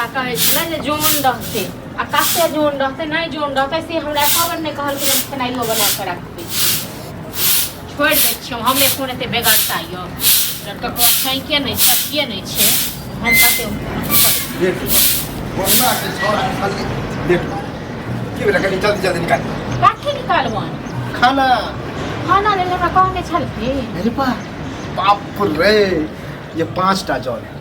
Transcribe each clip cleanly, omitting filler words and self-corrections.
हमरा कहै छलै जे जोन रहतै आ कते जोन रहतै, नहि जोन रहतै से हमरा एको बेर नहि कहलखिन। हम खेनाइयो बना कऽ राखि दै छी, छोड़ि दै छियै। हमरे कोन एते बेगरता यऽ, ककरो छौंके नहि छै, अथिये नहि छै, हम कते लेट बढ़िया के छोड़ा खाली लेट की भेलै? कनि जल्दी जल्दी निकाल। कथी निकालबनि? खाना। खाना लेल हमरा कहने छलखिन। अरे बा बाप रे, ये 5टा जन है,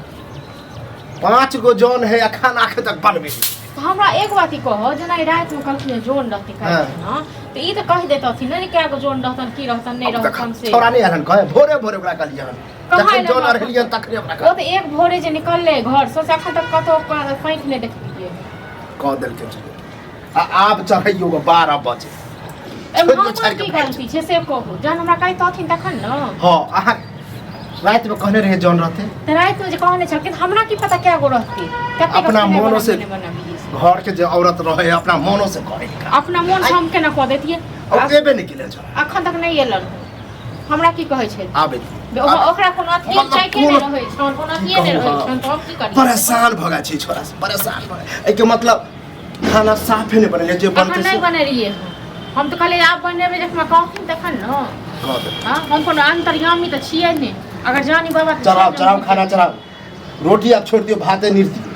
5 गो जन है आ खाना अखन तक बनबे नहि। तऽ हमरा एक बात ई कहऽ, जेना ई रातिमे कहलखिन जे जोन रहतै काल्हि खना, तऽ ई तऽ कहि देतथिन ने जे कए गो जोन रहतनि, की रहतनि, नहि अब रहतनि से। छौड़ा नहि आयल हन कहे, भोरे भोरे ओकरा कहलियै हन। कहाँ जखन एलै जन हमरा? अरहलियै हन तखने ओकरा ओ कहलियै। तऽ एक भोरे जे निकललै घरसँ से अखन तक कतहु पाँखि नहि देखलियै। कह देलकै जे आ आब चढ़ैयो 12 बजे। एहिमे छोड़ि हमर छाड़ि के की भागि। गलती छै से कहू? जहन हमरा कहितथिन तखन ने। हँ, अहाँ रातिमे कहने रहियै जन रहतै। तऽ रातिमे जे कहने छलखिन, हमरा की पता कए गो रहतै, कतेक अपना खेनाइ मोनो से बनाबी, नहि बनाबी से। घर के जे औरत रहे अपना मोनो से करे। अपना मोन से हम केना कऽ दैतियै? और एबे नहि केले जन। अखन तक नहि एलन, हमरा की कहै छै? आबे। ओकरा कोनो अथी मतलब चाहते नहि रहै छन, कोनो अथिए नहि कहू, रहै हाँ। छन, तऽ हम की करियै? परेशान भऽ गेल छी छोरा से, परेशान भऽ गेल। एहिके मतलब खाना साफे नहि बनेलियै जे अखन बनतै नहि से बनेलियै हम। हम तऽ कहलियै आब बनेबै, जखन कहथिन तखन ने। कऽ देबै। हाँ, हम कोनो अन्तर्यामी तऽ छियै नहि, अगर जानी बाबा तऽ चढ़ाउ छोड़ि चढ़ाउ देबै। खाना चढ़ाउ, रोटी आब छोड़ि दियौ, भाते निर दियौ,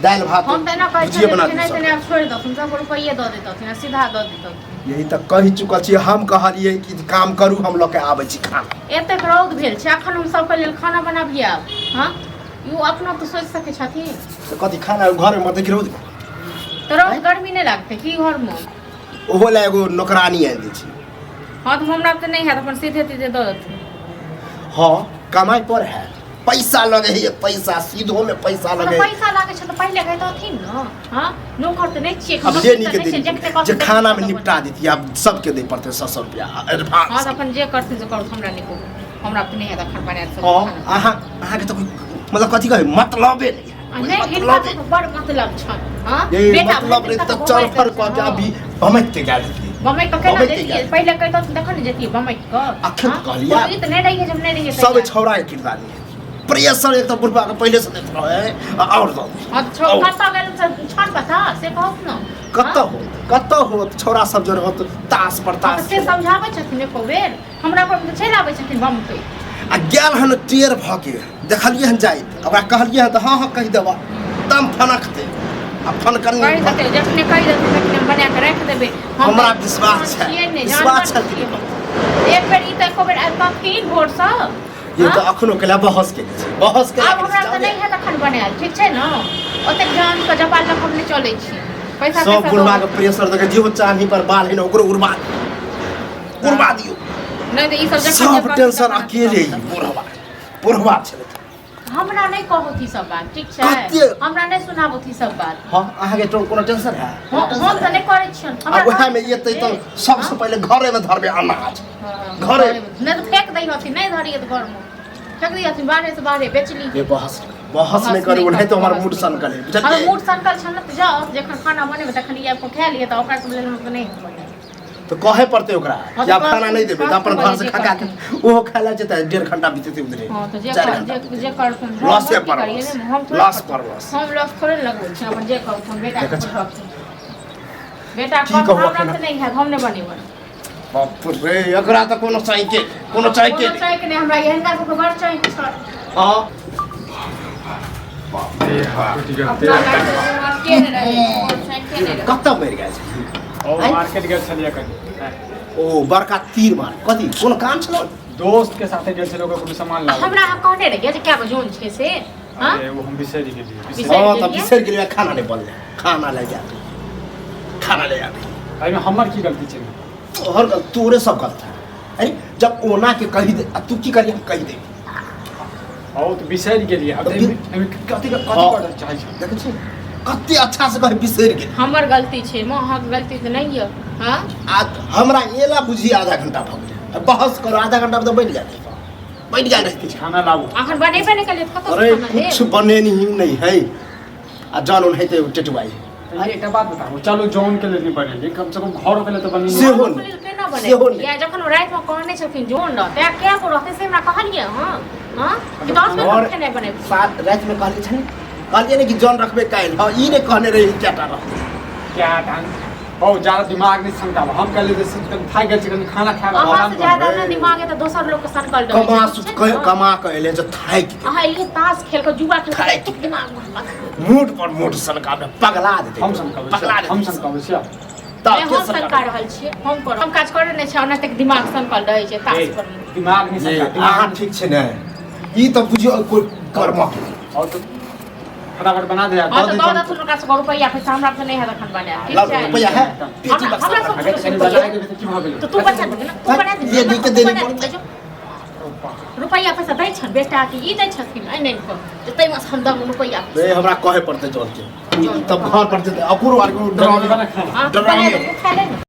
दालि भात हम तऽ एना कहै भुजिए छलियै बना कि दियौ नहि सब। तऽ नहि, आब छोड़ि दथिन, सबके रुपैए दऽ देतथिन आ सीधा दऽ देतथिन। यही तऽ कहि चुकल छी हम, कहलियै कि काम करू, हम लऽ के आबै छी खाना। एतेक रौद भेल छै, अखन हम सबके लेल खाना बनाबियै आब? हाँ, ई अपनो तऽ सोचि सकै छथिन। तऽ कथी खाना घरमे मत रौद? तऽ रौद गर्मी नहि लागतै की घरमे? ओहो लए एगो नौकरानी आनि दै छी। हँ, तऽ हमरा तऽ नहि हैत, अपन सीधे तीधे दऽ देथिन। हँ, कमाइ पर है, पैसा लगे है, पैसा सीधो में पैसा तऽ लगे है। पैसा लागै छै तऽ पहिले कहितथिन ने। हँ, नौकर तऽ नहि छियै। अब जे नीक नहि छियै, दिन जखने जे कहथिन खाना में तखने निपटा देती, आब सबके दे पड़ते 100 100 रुपया एडवांस। हँ, तऽ अपन जे करथिन से करथुन, हमरा नहि कहू, हमरा तऽ नहि हैत अखन बनायल सब हँ खाना। अहाँ अहाँके तऽ कोइ मतलब कथी कहै मतलबे नहि है। आ कोइ नहि, हिनका मतलबे सबके बड़ मतलब छनि। हँ, ये बेटा मतलब भरि रही दिन तऽ तक चल फर घुमैत कऽ के रहै अभी भमकि के गेल रहियै। बमकि कऽ केना बमकि के जैतियै? गेल। पहिले कहितथिन तखन ने जैतियै बमकि कऽ। अखन हँ? कहलियै। ई तऽ नहि रहियै जब नहि रहियै सब तहिया। छौड़ा के किरदार है, प्रेशर एक तऽ बुढ़बा के पहिले से दैत रहे आ आओर दऽ दे। हँ, तऽ छौ कतऽ गेल से छन पता से कहू ने। कतऽ होत, कतऽ होत, छौड़ा सब जरे होत तास पर हँ, तऽ तास। से समझाबै छथिन एको बेर? हमरा पर तऽ चलि आबै छथिन बमकै। आ गेल हन टेर भऽ के, देखलियै हन जाइत, ओकरा कहलियै हन तऽ हँ हँ कहि देबऽ, दम फनकतै आ फनकनी। कहि देतै, जखने कहि देतै तखने हम बना कऽ राखि देबै। हम हमरा तऽ विश्वास छै, छियै नहि, विश्वास जानवर छै कि छियै हम। एक बेर ई तऽ एको बेर आबितथिन भोरसँ। ये हँ? तऽ अखनो केला बहस केने छै, बहस केला। आब हमरा तऽ नहि हैत अखन बनायल, ठीक छै ने? ओतेक जान के जपाल लऽ कऽ हम नहि चलै छी। पैसा सब तैसा बुढ़वा दऽ के प्रेशर देखे, जेहो चांदी पर बाल है ने ओकरो उड़बा दियौ, उड़बा दियौ। नहि तऽ ई सब जखन जे सब कहथिन टेंशन तखन अकेले ही बुढ़वा बुढ़वा छलै। हमरा नहि कहू ई सब बात, ठीक छै? हमरा नहि सुनाबू ई सब बात। हँ, अहाँके तो कोनो टेंशन है? हम हम तऽ नहि करै छियनि। आ हमरा उएह में कहै एतै तऽ छथिन। सबसँ पहिले घरे में धरबै अनाज। हँ, घरे। नहि तऽ फेंक दै हथिन, नहि धरियै तऽ घरमे फेंक दै हथिन, बाहरे से बाहरे बेच ली। ये बहस बहस नहि करू, नहि तऽ हमर मूड सनकल है, हमर बुझलियै? मूड सनकल छल ने तऽ जाउ, जखन खाना बनेबै तखन ई आबि कऽ खा लिअ, तऽ ओकरा सब लेल हम तऽ नहि बनेबै। तऽ कहे पड़तै ओकरा हँ, कि आब तऽ खाना नहि देबै तऽ अपन कहथिन घर से जे खा के ओहो खाय लए जेतै, 1.5 घंटा बीततै उधरे। हँ, तऽ जे चारि कर घंटा जे जे करथुन। हम लॉसे हम की पर करियै? लॉस। ने हम थोड़े लॉस पर लॉस। हम लॉस थोड़े ने लगबै छी, अपन जे करथुन बेटा देखै के छी। रखथिन बेटा की कहत कहू हमरा अखन? तऽ नहि हैत, हम नहि बनेबै। बाप रे, एकरा तऽ कोनो चाहके कोनो चाहके कोनो चाहके नहि हमरा, हिनका सबके बड़ चाहके छल। हँ। अपना लाइफ के नहि रहै छै, चाहके नहि रहै। कतऽ मरि गेल छै? ओ मार्केट गेल छलियै कनि। ओ बड़का तीर मार कथी कोनो काम छलो? दोस्त के साथे गेल छलियै, ओकर कोनो सामान लाबे। हमरा अहाँ कहने रहियै जे कए गो जोन छै से? हाँ? अरे, ओ हम बिसरि गेलियै, बिसरि। बिसरि हँ, तऽ गेलियै? बिसरि गेलियै, खाना नहि बनलै, खाना ले जा, खाना ले जा। एहिमे हमर की गलती छै? तोहर गलत, तोरे सब गलत है। अरे जब ओना के कही दे आ तू की करी, हम कही दे। ओ तऽ बिसरि गेलियै आब। तऽ एहिमे कथी कथी हँ। करऽ चाहै छी? देखै छी कते अच्छा से कहे बिसरि गेल। हमर गलती छै माँ, अहाँके गलती तऽ नहि यऽ। हाँ। आ हमरा एला बुझी आधा घंटा भऽ गेलै, बहस करो, आधा घंटा में तऽ बनि गेल, बनि गेल रहती। किछु खाना लाबू। अखन बनेबे नहि केलियै तऽ कतऽसँ अरे खाना कुछ देब? बने नहीं नहीं है आ जान ओनाहिते टेटुआई। तऽ एकटा बात बताबू, चलू जौन के लेल नहि बनेलियै, कम से कम घरो के लेल तऽ बनेलियै। सेहो घरके नहि। लेल केना सेहो बनेबै? नहि। या जखन ओ रातिमे कहने छलखिन जोन रहतै आ कए गो रहतै से हमरा कहलियै? हँ हँ, कि 10 बेर घर खेनाइ बनेबै? सात रातिमे कहले छलै। कहलियै ने कि जन रखबै काल्हि। हँ, ई नहि कहने रही कएटा रहतै। क्या ढंग बहुत ज्यादा दिमाग नहीं सनकाबो। हम कहलियै जे कनि थाकि गेल छी, कनि खाना खायब, अहाँ आराम से करब। ज्यादा ने दिमाग है तऽ दोसर लोग के सनकल रहै कमा छै। सुत कमा कऽ एलै जे थाकि गेल। अहाँ एलियै ताश खेल कऽ, जुआ खेल कऽ, थाकि एतेक दिमाग में मूड पर मूड सनकाबे, पगला देतै। हम सनकाबै पगला छियै, हम देतै। सनकाबै छियै। तऽ नहि, के हम सनका सनकाबै? रहल छियै, हम करब। हम काज करै नहि छै, ओना तक दिमाग सनकल रहै छै ताश ए, पर। दिमाग नहीं नहि, सनका दिमाग अहाँ नहीं। ठीक छै ने? ई तऽ बुझियौ कोइ कर्मक। और तो फटाफट बना दे यार। हाँ, दऽ तऽ दे दऽ जौन। देथुन ओकरा सबके रुपैआ पैसा, हमरा से नहि हैत एखन बनायल, ठीक लाउ, छै? रुपैआ है पेटी हमरा बक्सा हमरा सब अगर कनि बना देबै तऽ की भऽ गेलै? तऽ तू बचा देबे ने, तू बना देबे ये ने, नीके तू देने बना पड़तै। देबे जो। रुपैआ पैसा दै छनि बेटा के, ई दै छथिन आनि आनि कऽ, तऽ ताहिमे से हम दम रुपैआ पैसा। ए, हमरा कहे पड़तै जौन के, तब घर पर जेतै अकुर आर जल्दी बना खाना। हाँ, तू बना डरावनी। दे, तू खा ले ने।